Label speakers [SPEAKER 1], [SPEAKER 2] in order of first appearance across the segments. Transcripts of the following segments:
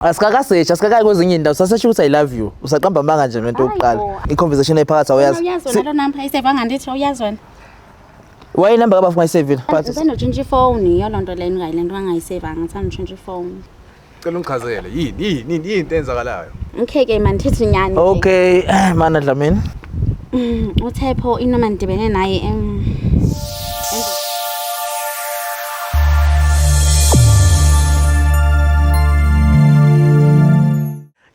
[SPEAKER 1] Asikakaseshi, asikakayi kwezinye iy'ndawo, sasesho ukuthi I love you. Usaqamba amanga nje lento yokuqala.
[SPEAKER 2] Hayi bo.
[SPEAKER 1] I-conversation ephakathi awuyazi.
[SPEAKER 2] Uyazi wena lo number ayisevanga ndithi uyazi wena.
[SPEAKER 1] Why inamba kabafu ungayisevile? Phakathi.
[SPEAKER 2] Usanotshintsha ifoni yiyo loo nto leyo le nto angayisevanga usanotshintsha ifoni.
[SPEAKER 3] Cela ungichazele yini yini yini into eyenzakalayo?
[SPEAKER 2] Okay ke mandithi nyani. ke.
[SPEAKER 1] Okay, mana Dlamini.
[SPEAKER 2] UThepho inoma ndibene naye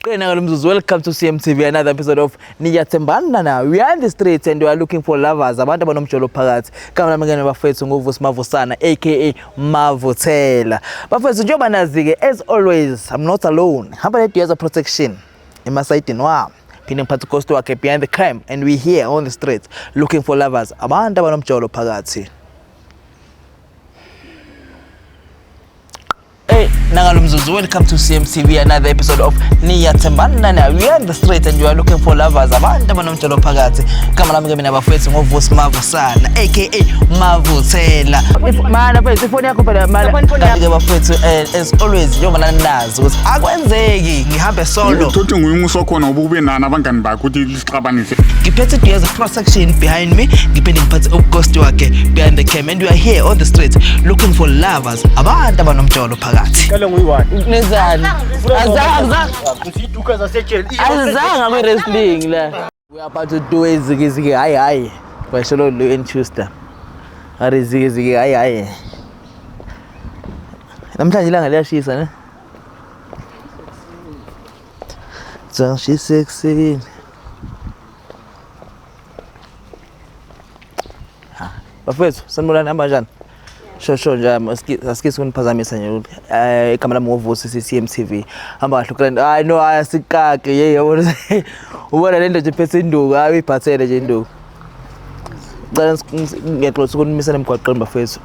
[SPEAKER 1] Qina ngalo mzuzu, welcome to CMTV, another episode of Niyathembana na. We are in the streets and we are looking for lovers, abantu abanomjolo phakathi. Igama lami ngene bafethu nguVusi Mavusana aka Mavuthela. Bafethu njengoba nazi-ke as always, I'm not alone. Hamba ne Protection emasayidini wami. Phinde ngiphathe uGhost wakhe behind the crime and we here on the streets looking for lovers, abantu abanomjolo phakathi. Hey, nangalo mzuzu, welcome to CMTV, another episode of Niyathembana na. We are in the street and we are looking for lovers, abantu abanomjolo phakathi. Igama lami ke mina bafethu ngoVusi Mavusana aka Mavuthela. Mana mfethu, ifoni yakho phela mana. Kanti ke bafethu as always njengoba nani nazi ukuthi akwenzeki ngihambe solo.
[SPEAKER 4] Uthi nguye umusa wakhona ngoba ube nani abangani bakhe ukuthi lisixabanise.
[SPEAKER 1] Ngiphethe Duyaza Protection behind me, ngiphinde ngiphathe uGhost wakhe behind the cam and we are here on the street looking for lovers, abantu abanomjolo phakathi.
[SPEAKER 5] Qale nguyi-one.
[SPEAKER 1] Nenzani? Azange
[SPEAKER 5] Ziduka zasejele.
[SPEAKER 1] azange kwi-wrestling la. We are about to do izikiziki hayi hayi. Kwasholo lo and Tuesday. Ari zikiziki hayi hayi. Namhlanje ilanga liyashisa ne? Zangishisa ekuseni. Bafethu, sanibonani, hamba kanjani? Sho sho nje asike sikuniphazamisa nje ukuthi igama lami ngoVusi CCMTV. Hamba kahle grand. Hayi no asikake hey yabona. Ubona le ndoda iphethe induku, hayi uyiphathele nje induku. Cela ngiyaxolisa ukunimisa emgwaqeni bafethu.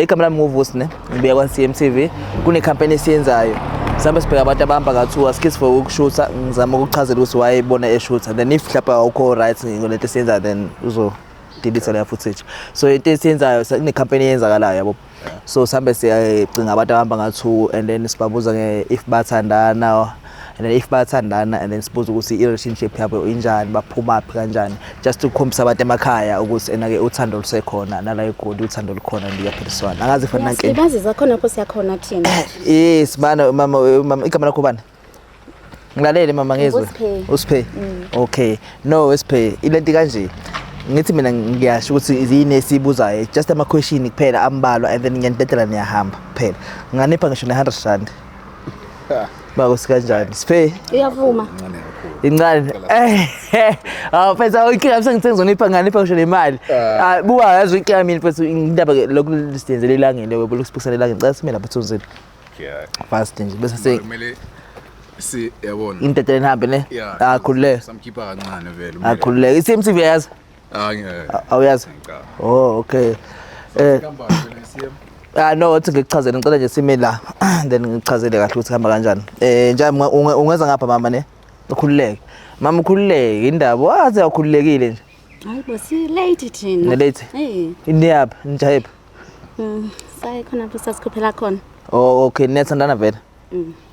[SPEAKER 1] Igama lami ngoVusi ne. Ngibuya kwa CMTV. Kune campaign esiyenzayo. Sihambe sibheka abantu abahamba ka-2 asikisi for ukushutha ngizama ukuchazela ukuthi why ibona eshutha then if mhlawumbe awukho right ngolento esiyenzayo then uzo delete leya footage. So into esiyenzayo kune campaign eyenzakalayo yabo. So sihambe siyacinga abantu abahamba nga-2 and then sibabuza nge if bathandana and then if bathandana and then sibuza ukuthi i-relationship yabo injani, baphumaphi kanjani, just ukukhombisa abantu emakhaya ukuthi ena-ke uthando lusekhona nala eGoli uthando lukhona liyaphiliswana. Angazi fana nankinga.
[SPEAKER 2] Silibazisa khona lapho siyakhona thina.
[SPEAKER 1] Yes mana mama, mama igama lakho bani? Ngilalele mama ngizwe.
[SPEAKER 2] USiphe.
[SPEAKER 1] USiphe. Okay. No Siphe, ilento kanje. Ngithi mina ngiyasho ukuthi yini esibuzayo, just ama question kuphela ambalwa and then ngiyanidedela niyahamba kuphela. Nganipha ngisho ne 100 rand. Bako sikanjani? Siphe.
[SPEAKER 2] Uyavuma.
[SPEAKER 1] Incane. Ah mfethu awukinga sengithe ngizonipha nganipha ngisho nemali. Ah buka yazi inkinga mina mfethu indaba ke lokhu siyenzele elangeni leyo lokhu sibukisana elangeni. Cela sime lapha thunzini.
[SPEAKER 3] Yeah.
[SPEAKER 1] Fast nje bese se
[SPEAKER 3] Kumele si yabona.
[SPEAKER 1] intete nihambe ne.
[SPEAKER 3] Yeah.
[SPEAKER 1] Ah khululeka.
[SPEAKER 3] Samkhipha kancane vele.
[SPEAKER 1] Ah khululeka. I-CMTV yazi?
[SPEAKER 3] Ah ngeke.
[SPEAKER 1] Awuyazi?
[SPEAKER 3] Cha.
[SPEAKER 1] Oh okay.
[SPEAKER 3] Hamba wena CM.
[SPEAKER 1] Ah no wathi ngikuchazele ngicela nje sime la then ngichazele kahle ukuthi hamba kanjani. Nje ungeza ngapha mama ne. Ukhululeke. Mama ukhululeke indaba wathi awukhululekile nje.
[SPEAKER 2] Hayi bo si late thina.
[SPEAKER 1] Ne late?
[SPEAKER 2] Eh.
[SPEAKER 1] Iniyaphi? Nijahephi?
[SPEAKER 2] Saye khona lapho sasikhuphela khona.
[SPEAKER 1] Oh okay, niyathandana vele.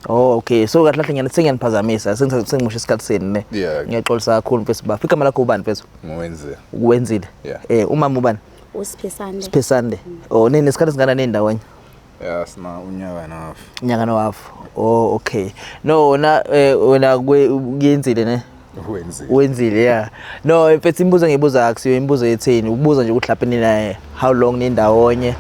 [SPEAKER 1] Oh okay, so kahle kahle ngiyani sengiyaniphazamisa, sengimusha isikhathi senu ne.
[SPEAKER 3] Yeah.
[SPEAKER 1] Ngiyaxolisa kakhulu mfethu bafika igama lakho ubani mfethu?
[SPEAKER 3] Ngowenze.
[SPEAKER 1] Uwenzile.
[SPEAKER 3] Yeah.
[SPEAKER 1] Umama ubani?
[SPEAKER 2] USiphe Sande.
[SPEAKER 1] Siphe Sande. Oh nini isikhathi singakanani ndawonye?
[SPEAKER 3] Yeah, sina unyaka and a half.
[SPEAKER 1] Unyaka no half. Oh okay. No wena wena kuyenzile ne?
[SPEAKER 3] Wenzile.
[SPEAKER 1] Wenzile yeah. No mfethu imibuzo engiyibuza akusiyo imibuzo yethini, ukubuza nje ukuthi lapha nina how long nindawonye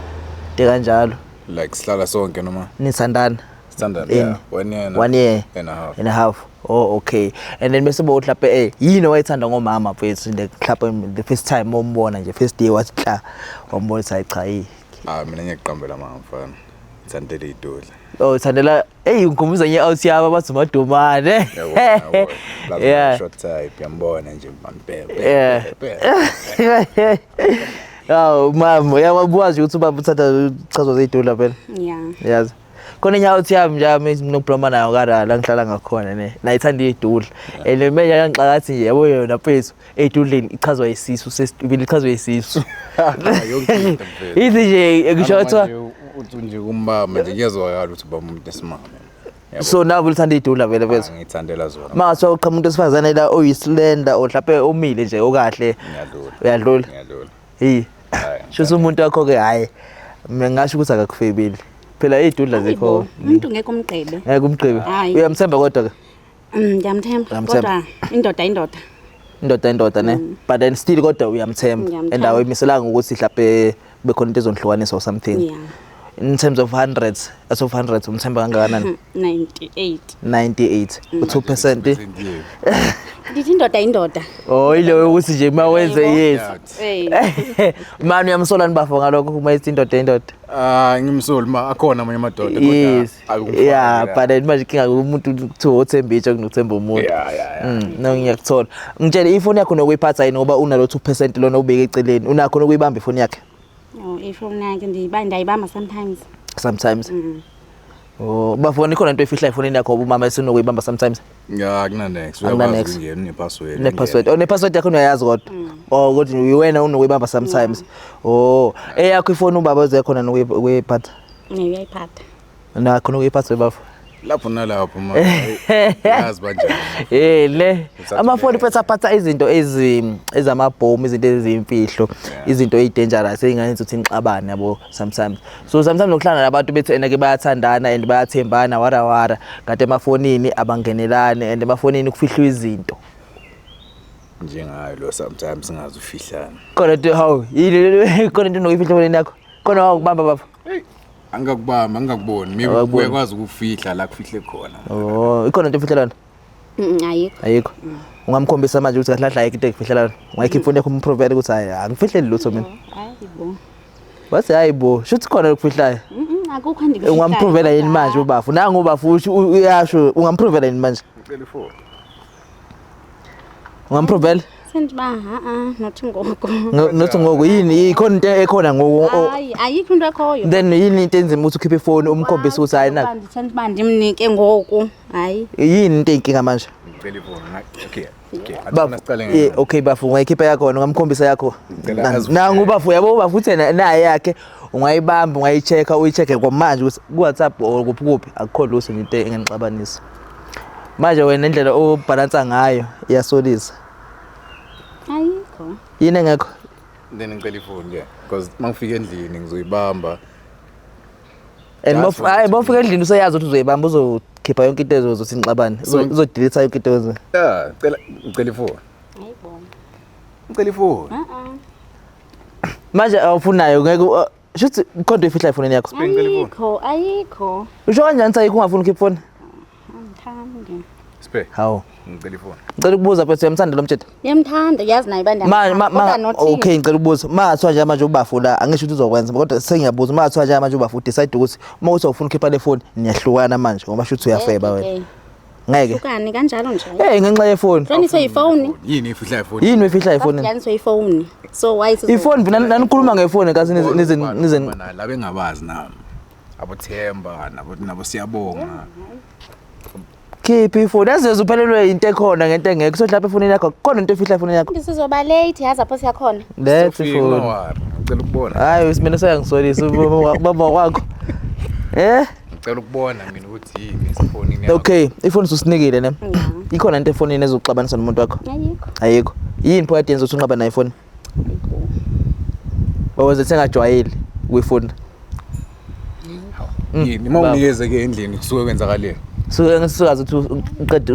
[SPEAKER 1] into kanjalo.
[SPEAKER 3] Like sihlala sonke noma
[SPEAKER 1] Nithandana.
[SPEAKER 3] standard
[SPEAKER 1] In
[SPEAKER 3] yeah. 1 year and
[SPEAKER 1] 1 year
[SPEAKER 3] and a half.
[SPEAKER 1] and a half. Oh okay. And then bese bo mhlawumbe yini owayithanda ngomama mfethu nje mhlawumbe the first time ombona nje first day wathi kla wambona ukuthi hayi cha yi.
[SPEAKER 3] Ah mina ngiyakuqambela mama mfana. Ngithandela idudla.
[SPEAKER 1] Oh uthandela hey ngikhumbuza nje out yabo abathi umadumane.
[SPEAKER 3] Yabo. Yabo.
[SPEAKER 1] Yeah.
[SPEAKER 3] Short type yambona nje man bhe.
[SPEAKER 1] Yeah. Awu mama uyawabuka nje ukuthi ubaba uthatha uchazwa zidudla phela.
[SPEAKER 2] Yeah.
[SPEAKER 1] Yazi. Khona enye out yami nje yami nginokubloma nayo kara la ngihlala ngakhona ne. Nayithanda idudla. And mina yangixakathi nje yabo yona mfethu edudleni ichazwa isisu sesibili ichazwa isisu.
[SPEAKER 3] Yonke into mfethu.
[SPEAKER 1] Ithi nje ngisho kuthiwa
[SPEAKER 3] uthi nje kumbamba nje kuyezwakala ukuthi uba umuntu esimame. Yabo.
[SPEAKER 1] So nawe uthanda idudla vele mfethu.
[SPEAKER 3] Ah, ngithandela zona.
[SPEAKER 1] Uma ngathiwa uqhamuka umuntu wesifazane la oyislender or mhlawumbe omile nje okahle.
[SPEAKER 3] Ngiyadlula.
[SPEAKER 1] Uyadlula.
[SPEAKER 3] Ngiyadlula.
[SPEAKER 1] Hey.
[SPEAKER 3] Hhayi,
[SPEAKER 1] Shuthi umuntu wakho ke hayi. Mina ngasho ukuthi akakufebeli. Phela idudla
[SPEAKER 2] Hayibo,
[SPEAKER 1] zikho.
[SPEAKER 2] umuntu ngeke umgqibe.
[SPEAKER 1] Ngeke umgqibe.
[SPEAKER 2] Hhayi.
[SPEAKER 1] Uyamthemba kodwa ke.
[SPEAKER 2] Ngiyamthemba
[SPEAKER 1] Uyamthemba.
[SPEAKER 2] kodwa indoda indoda.
[SPEAKER 1] Indoda indoda ne. But then still kodwa uyamthemba.
[SPEAKER 2] Ngiyamthemba.
[SPEAKER 1] And awuyimiselanga ukuthi mhlawumbe kube khona into ezonihlukanisa or something.
[SPEAKER 2] Yeah.
[SPEAKER 1] In terms of hundreds, out of hundreds umthemba kangakanani?
[SPEAKER 2] 98.
[SPEAKER 1] 98. U2%.
[SPEAKER 2] Ndithi indoda indoda.
[SPEAKER 1] Oh, iloyo ukuthi nje uma wenze yes.
[SPEAKER 2] Eh.
[SPEAKER 1] Mani uyamsola nibafo ngalokho uma ethi indoda indoda.
[SPEAKER 3] Ah, ngimsoli ma akhona amanye amadoda
[SPEAKER 1] Yes.
[SPEAKER 3] akumfaki
[SPEAKER 1] Yeah,
[SPEAKER 3] la.
[SPEAKER 1] but then manje kinga umuntu kuthiwa uthemba itshe kunokuthemba umuntu.
[SPEAKER 3] Yeah.
[SPEAKER 1] No ngiyakuthola. Ngitshele ifoni yakho nokuyiphatha yini ngoba unalo 2% lona ubeke eceleni. Unakho nokuyibamba ifoni yakhe
[SPEAKER 2] Oh, ifoni yakhe ndiyiba ndiyayibamba sometimes.
[SPEAKER 1] sometimes. Oh, bafoni ikhona into efihla efonini yakho ngoba umama esenokuyibamba sometimes.
[SPEAKER 3] Yeah, akuna next.
[SPEAKER 1] Akuna
[SPEAKER 3] Uyakwazi
[SPEAKER 1] next.
[SPEAKER 3] ukungena une-password.
[SPEAKER 1] Ne password. Oh, ne password yakho uyayazi kodwa. Oh, kodwa wena unokuyibamba sometimes. Oh, eyakho ifoni ubaba oze khona nokuyiphatha.
[SPEAKER 2] Ne uyayiphatha.
[SPEAKER 1] Nakho nokuyiphatha bafo.
[SPEAKER 3] Lapho nalapho ma. Yazi banjani.
[SPEAKER 1] Eh le
[SPEAKER 3] Uthatha
[SPEAKER 1] amafoni
[SPEAKER 3] le.
[SPEAKER 1] phetha aphatha izinto ezi ezamabhomu izinto eziyimfihlo izinto ezidangerous ezingayenza ukuthi nixabane yabo sometimes so sometimes nokuhlangana nabantu bethi ena ke bayathandana and bayathembana wara wara kanti emafonini abangenelani and emafonini kufihlwa izinto
[SPEAKER 3] Njengayo lo sometimes singazi ufihlana.
[SPEAKER 1] khona into hawu yini khona into nokuyifihla efonini yakho khona wakubamba baba
[SPEAKER 3] Angakubamba, angakuboni. Maybe
[SPEAKER 1] Awakuboni.
[SPEAKER 3] uyakwazi ukufihla la kufihle khona.
[SPEAKER 1] Oh, ikhona into efihlelana
[SPEAKER 2] Ayikho.
[SPEAKER 1] Ayikho. Ungamkhombisa manje ukuthi kahle kahle ayikho into ekufihlelana. Ungayikhipha ifoni yakho umprovele ukuthi hayi angifihleli lutho mina.
[SPEAKER 2] Hayibo.
[SPEAKER 1] Wathi hayi bo, shuthi khona lokufihlayo.
[SPEAKER 2] Akukho endikufihlayo.
[SPEAKER 1] Ungamprovela yini manje ubafu? Nangu ubafu usho uyasho ungamprovela yini manje?
[SPEAKER 3] Ngicela ifoni.
[SPEAKER 1] Ungamprovela?
[SPEAKER 2] Sendiba ha-a not ngoku.
[SPEAKER 1] Nothi ngoku yini ikhona into ekhona ngoku.
[SPEAKER 2] Hayi, ayikho into ekhoyo.
[SPEAKER 1] Then yini into enzima ukuthi ukhiphe ifoni umkhombise ukuthi hayi nakho.
[SPEAKER 2] Ndithanda uba ndimnike ngoku. Hayi.
[SPEAKER 1] Yini into eyinkinga manje?
[SPEAKER 3] Ngicela ifoni. Okay. Okay.
[SPEAKER 1] Bafu,
[SPEAKER 3] Athina siqale
[SPEAKER 1] okay bafu ungayikhipha yakho wena ungamkhombisa yakho.
[SPEAKER 3] Ngicela azivulele.
[SPEAKER 1] Nangu bafu yabo bafu uthe naye yakhe ungayibamba ungayi-check-a uyi-check-e kwamanje ukuthi ku-WhatsApp or kuphi kuphi akukho lutho nje into enganixabanisa. Manje wena indlela obhalansa ngayo iyasolisa.
[SPEAKER 2] Ayikho.
[SPEAKER 1] Yini engekho?
[SPEAKER 3] Then ngicela ifoni ke because mangifika endlini ngizoyibamba.
[SPEAKER 1] And
[SPEAKER 3] That's what
[SPEAKER 1] hayi
[SPEAKER 3] it
[SPEAKER 1] mawufika endlini useyazi ukuthi uzoyibamba uzokhipha yonke into ezozothi nixabane. Uzodelete yonke into ezo.
[SPEAKER 3] Yeah, ngicela ngicela ifoni.
[SPEAKER 2] Hayibo.
[SPEAKER 3] Ngicela ifoni.
[SPEAKER 2] Ha-a.
[SPEAKER 1] Manje awufunayo ngeke shuthi khona into efihla efonini yakho.
[SPEAKER 3] Ngicela ifoni.
[SPEAKER 2] Ayikho, ayikho.
[SPEAKER 1] Usho kanjani ukuthi ayikho ungafuni ukhipha ifoni?
[SPEAKER 2] Angithandi.
[SPEAKER 3] Siphe.
[SPEAKER 1] Hawu.
[SPEAKER 3] Ngicela ifoni.
[SPEAKER 1] Ngicela ukubuza mfethu uyamthanda lo mtshela?
[SPEAKER 2] Ngiyamthanda, yazi naye uba
[SPEAKER 1] Ma ma
[SPEAKER 2] ndiyamthanda,
[SPEAKER 1] ma
[SPEAKER 2] kodwa not
[SPEAKER 1] okay ngicela ukubuza ma ngathiwa nje manje ubafu la angisho ukuthi uzokwenza kodwa sengiyabuza ma ngathiwa nje manje ubafu decide ukuthi uma uthi awufuna ukhipha le phone niyahlukana manje ngoba shuthi uyafeba wena. Ngeke.
[SPEAKER 2] Hlukane kanjalo nje.
[SPEAKER 1] Hey ngenxa yefoni.
[SPEAKER 2] Hlukaniswe yifoni.
[SPEAKER 3] Yini ifihla ifoni?
[SPEAKER 1] Yini uyifihla ifoni?
[SPEAKER 2] Hlukaniswe yifoni. So why is
[SPEAKER 1] Ifoni mina nanikhuluma ngefoni kasi nize nize nize
[SPEAKER 3] laba engabazi nami. Abothemba nabo nabo siyabonga.
[SPEAKER 1] Khipha ifoni. Yazi uphelelwe into ekhona ngento engekho. So mhlawumbe efonini yakho khona into efihla efonini yakho.
[SPEAKER 2] Sizoba late yazi apho siyakhona.
[SPEAKER 1] Let's
[SPEAKER 3] Sofika,
[SPEAKER 1] ifoni.
[SPEAKER 3] ungawari. Ngicela ukubona.
[SPEAKER 1] Hayi mina seyangisolisa ubaba wakho. Eh?
[SPEAKER 3] Ngicela ukubona mina ukuthi yini esefonini yakho.
[SPEAKER 1] Okay, ifoni ususinikile ne?
[SPEAKER 2] Yeah.
[SPEAKER 1] Ikhona into efonini ezokuxabanisa nomuntu wakho?
[SPEAKER 2] Ayikho.
[SPEAKER 1] Ayikho. Yini pho kade yenza ukuthi unqaba nayo ifoni?
[SPEAKER 2] Ayikho.
[SPEAKER 1] Owenze sengajwayeli ukuyifuna.
[SPEAKER 3] Yini uma unginikeze ke endlini kusuke kwenzakaleni?
[SPEAKER 1] Suke ngisukazi ukuthi uqede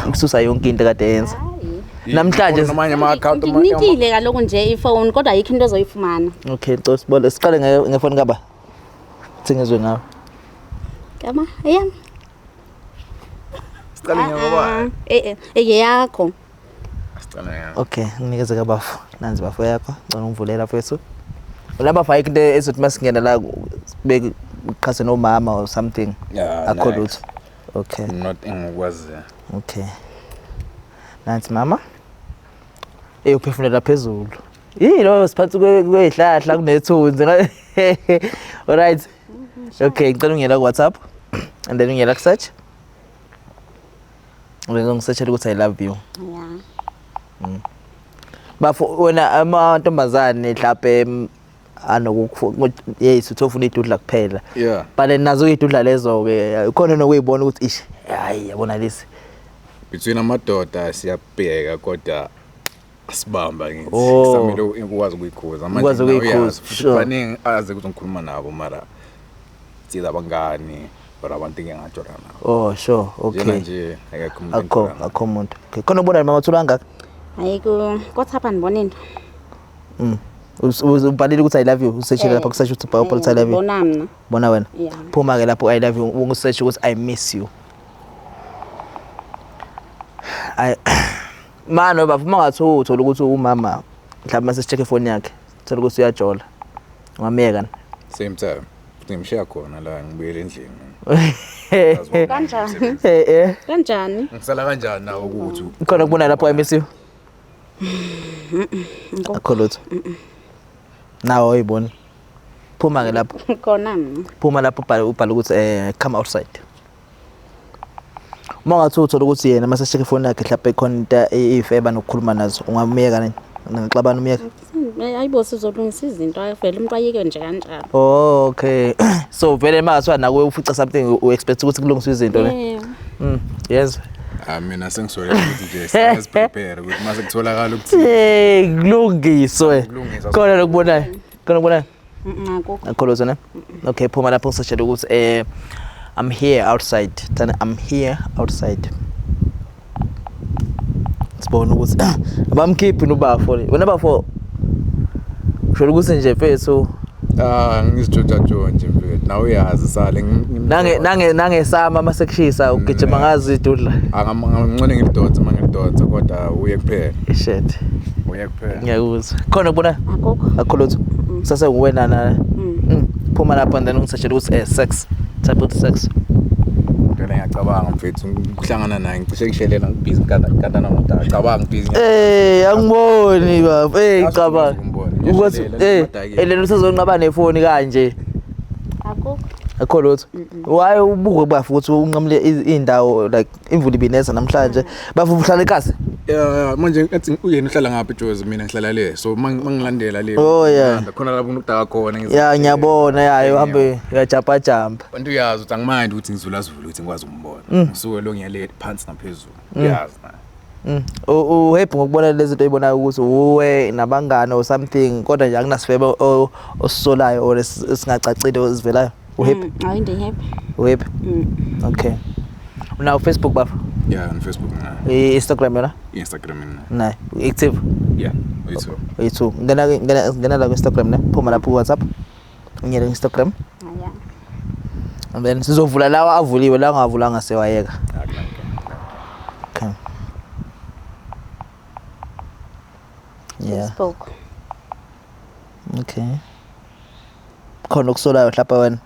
[SPEAKER 1] ukususa yonke into kade yenza.
[SPEAKER 2] Hayi.
[SPEAKER 1] Namhlanje
[SPEAKER 3] namanye ama account
[SPEAKER 2] Ndikunikile kaloku nje ifoni kodwa ayikho into ozoyifumana.
[SPEAKER 1] Okay, ngicela sibone siqale ngefoni kaba. Singizwe ngawe.
[SPEAKER 2] Kama eyami.
[SPEAKER 3] Siqale ngoba
[SPEAKER 2] Eh eh eyakho.
[SPEAKER 3] siqale ngayo.
[SPEAKER 1] Okay, nginikeze kabafu. Nanzi bafo yakho. Ngicela ungivulela mfethu. Laba bafo ayikho into ezothi masingena la bekuqhase nomama or something.
[SPEAKER 3] Yeah,
[SPEAKER 1] Akho
[SPEAKER 3] nice.
[SPEAKER 1] lutho. Okay.
[SPEAKER 3] Not engikwazi.
[SPEAKER 1] Okay. Nansi mama. Eh uphefumulela phezulu. Yini lo siphathu kwezihlahla kunethunzi. Alright. Okay, ngicela ungiyela ku WhatsApp and then ungiyela ku search. Ubeke ngisearchela ukuthi I love you.
[SPEAKER 2] Yeah.
[SPEAKER 1] Bafo wena amantombazane mhlawumbe Anokuku yes, uthi ufuna idudla kuphela.
[SPEAKER 3] Yeah.
[SPEAKER 1] But then nazo idudla lezo ke khona nokuyibona ukuthi ish, hayi, yabona lesi.
[SPEAKER 3] Between amadoda siyabheka, kodwa asibamba ngithi kusamele ukwazi ukuyikhuza.
[SPEAKER 1] Ukwazi
[SPEAKER 3] Nawe
[SPEAKER 1] ukuyikhuza,
[SPEAKER 3] uyazi, futhi baningi aze ukuthi ngikhuluma nabo, mara siza abangani or abantu engingajola nabo.
[SPEAKER 1] Oh, sure.
[SPEAKER 3] Njena nje akekho umuntu
[SPEAKER 1] Akho
[SPEAKER 3] engijola naye.
[SPEAKER 1] Akho umuntu. Okay, khona ubona mama thula kangaka?
[SPEAKER 2] Ayikho WhatsApp, andiboni into.
[SPEAKER 1] Ubhalile ukuthi "I love you", usechile lapha kusearch ukuthi ubhale ukuthi "I love you".
[SPEAKER 2] Bona mna.
[SPEAKER 1] Bona wena.
[SPEAKER 2] Yeah.
[SPEAKER 1] Phuma ke lapho "I love you", ungusearch ukuthi "I miss you". Ay mano baba, uma ngathi uthola ukuthi umama mhlawumbe mase check ifoni yakhe, thola ukuthi uyajola, ungamyeka na?
[SPEAKER 3] Same time futhi ngimshiya khona la, ngibuyele endlini.
[SPEAKER 2] Kanjani?
[SPEAKER 1] Eh eh.
[SPEAKER 2] Kanjani?
[SPEAKER 3] Ngisala kanjani nawo ukuthi
[SPEAKER 1] Khona kubona lapho "I miss you"? Akho lutho nawe oyibona. Phuma ke lapho.
[SPEAKER 2] Khona mna.
[SPEAKER 1] Phuma lapho, ubhale ukuthi "come outside". Uma ngathi uthola ukuthi yena mase check ifoni yakhe mhlawumbe khona into ifeba nokukhuluma nazo, ungamyeka nini? Ningixabana umyeka?
[SPEAKER 2] Ayibo, sizolungisa izinto, vele umuntu ayeke nje kanjalo.
[SPEAKER 1] Oh, okay. So vele uma ngathiwa nakuwe ufica something, u expect ukuthi kulungiswe izinto ne?
[SPEAKER 2] Yeah.
[SPEAKER 1] Yes.
[SPEAKER 3] Ah, mina sengisolele ukuthi nje siyaziprepare ukuthi mase kutholakala ukuthi
[SPEAKER 1] Hey, kulungiswe.
[SPEAKER 3] Kulungiswa.
[SPEAKER 1] Khona lokubonayo. Khona lokubonayo.
[SPEAKER 2] Akukho.
[SPEAKER 1] Akho lutho ne? Okay, phuma lapho ngisatshela ukuthi "I'm here outside". Thana "I'm here outside". Sibona ukuthi abamkhiphi nobafo le. Wena bafo, usho ukuthi nje mfethu
[SPEAKER 3] Ah, ngizijojajo nje mfethu, nawe uyazi sale
[SPEAKER 1] nange nange nangesama masekushisa ugijima ngazi idudla.
[SPEAKER 3] Angamncane ngilidonsa uma ngilidonsa, kodwa uye kuphela.
[SPEAKER 1] Shit.
[SPEAKER 3] Uye kuphela.
[SPEAKER 1] Ngiyakuzwa. Khona kubona?
[SPEAKER 2] Akukho.
[SPEAKER 1] Akho lutho. Sase nguwena na. Phuma lapho and then ungisatshela ukuthi "sex". Type ukuthi "sex".
[SPEAKER 3] Phela ngiyacabanga mfethu, ukuhlangana naye ngicishe ngishelela, ngibhizi ngikata namadaka, cabanga ngibhizi.
[SPEAKER 1] Angiboni baba.
[SPEAKER 3] Yazi
[SPEAKER 1] Cabanga.
[SPEAKER 3] ukumbona.
[SPEAKER 1] Ukuthi
[SPEAKER 3] Ngiyashelela, ngimadakile.
[SPEAKER 1] Lelo usazonqaba nefoni kanje.
[SPEAKER 2] Akukho.
[SPEAKER 1] Akho lutho. Why ubuke bafu ukuthi unqamule indawo like imvula ibineza namhlanje. Bafu, uhlala ekasi?
[SPEAKER 3] Yeah, manje ngathi uyena uhlala ngaphi Jozi, mina ngihlala le, so mangilandela le
[SPEAKER 1] Oh, yeah.
[SPEAKER 3] ngilanda, khona lapho unodaka khona.
[SPEAKER 1] Ya, ngiyabona, ya, uhambe uyajumpa jumpa.
[SPEAKER 3] Bantu, uyazi ukuthi angimind ukuthi ngizulazula ukuthi ngikwazi ukumbona, ngisuke lo ngiyale phansi naphezulu, uyazi na.
[SPEAKER 1] U happy ngokubona lezi zinto oyibonayo ukuthi uwe nabangani or something, kodwa nje akunasifebe osisolayo or esingacacile ezivelayo. Uhappy?
[SPEAKER 2] Hayi, ndi-happy.
[SPEAKER 1] Uhappy? Okay. Unawo Facebook bafo?
[SPEAKER 3] Yeah, on Facebook ngina.
[SPEAKER 1] I-Instagram yona?
[SPEAKER 3] Instagram ngina.
[SPEAKER 1] Nayo. Active?
[SPEAKER 3] Yeah, uyitho.
[SPEAKER 1] Oyi-two. Ngena la ku-Instagram ne. Phuma lapho ku-WhatsApp. Ungene ku-Instagram.
[SPEAKER 2] Yeah.
[SPEAKER 1] And then sizovula lawa avuliwe, lawa angavulanga sewayeka. Okay. Yeah.
[SPEAKER 2] Facebook.
[SPEAKER 1] Okay. Khona okusolayo mhlawumbe wena?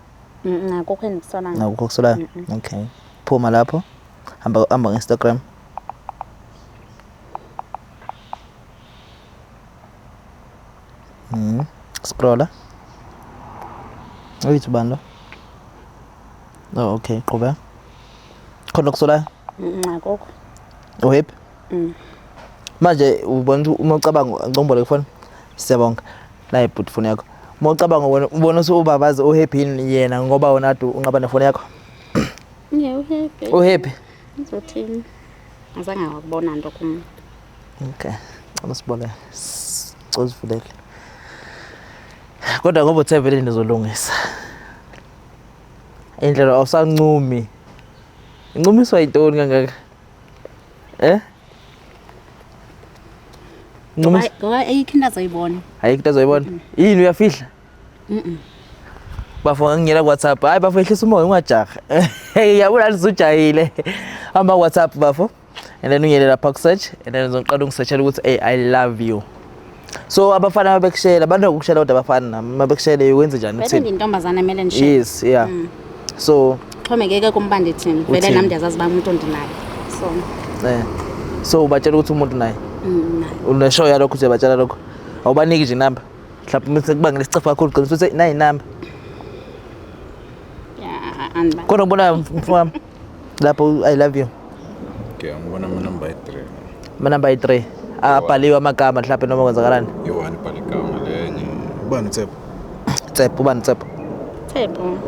[SPEAKER 2] Akukho endikusolayo.
[SPEAKER 1] Nakukho okusolayo? Okay. Phuma lapho. Hamba hamba nge-Instagram. Scrolla. Uyithi ubani lo? Oh, okay, qhubeka. Khona okusolayo?
[SPEAKER 2] Akukho.
[SPEAKER 1] Uhappy?
[SPEAKER 2] Mm.
[SPEAKER 1] Manje ubona ukuthi uma ucabanga ngcombole kufona. Siyabonga. La ibhuti phone yakho. Uma ucabanga wena ubona ukuthi ubabazi uhappy yini yena ngoba wena ade unqaba nefoni yakho?
[SPEAKER 2] Yeah, uhappy.
[SPEAKER 1] Uhappy?
[SPEAKER 2] Ngizothini? Azange ngakubona nto kum.
[SPEAKER 1] Okay. Cela sibone. Cela usivulele. Kodwa ngoba uthe vele nizolungisa. Indlela awusancumi. Incumiswa yintoni kangaka? Eh? Ncumisa.
[SPEAKER 2] Ngoba ayikho into azoyibona.
[SPEAKER 1] Ayikho into azoyibona. Yini, uyafihla? Bafo, ngingena ku WhatsApp. Hayi bafo, ehlisa umoya, ungajahi. Yabona lisujahile. Hamba ku WhatsApp bafo. And then ungene lapha ku search and then uzoqala ungisearchela ukuthi "Hey, I love you". So abafana mabekushela, abantu ukushela kodwa abafana mabekushele wenze njani,
[SPEAKER 2] Vele
[SPEAKER 1] uthini?
[SPEAKER 2] ndiyintombazana, emele ndishe.
[SPEAKER 1] Yes, yeah. So
[SPEAKER 2] Xhomekeke kumba ndithini. Vele
[SPEAKER 1] Uthini?
[SPEAKER 2] nam ndiyazazi uba umuntu ndinaye. So,
[SPEAKER 1] so ubatshela ukuthi umuntu naye.
[SPEAKER 2] Naye.
[SPEAKER 1] Uneshow yalokho nje, batshela lokho. Awubaniki nje inamba. Mhlawumbe mase kubangela isicefe kakhulu gcina usuthi nayi inamba.
[SPEAKER 2] Yeah, andiba.
[SPEAKER 1] Khona ubona mfowami lapho "I love you"?
[SPEAKER 3] Okay, ngibona amanamba ayi-3.
[SPEAKER 1] Amanamba ayi-3 abhaliwe amagama mhlawumbe noma kwenzakalani?
[SPEAKER 3] I-one ibhale igama lenye. Ubani uThepha?
[SPEAKER 1] Tshepo, ubani Tshepo?
[SPEAKER 2] Tshepo.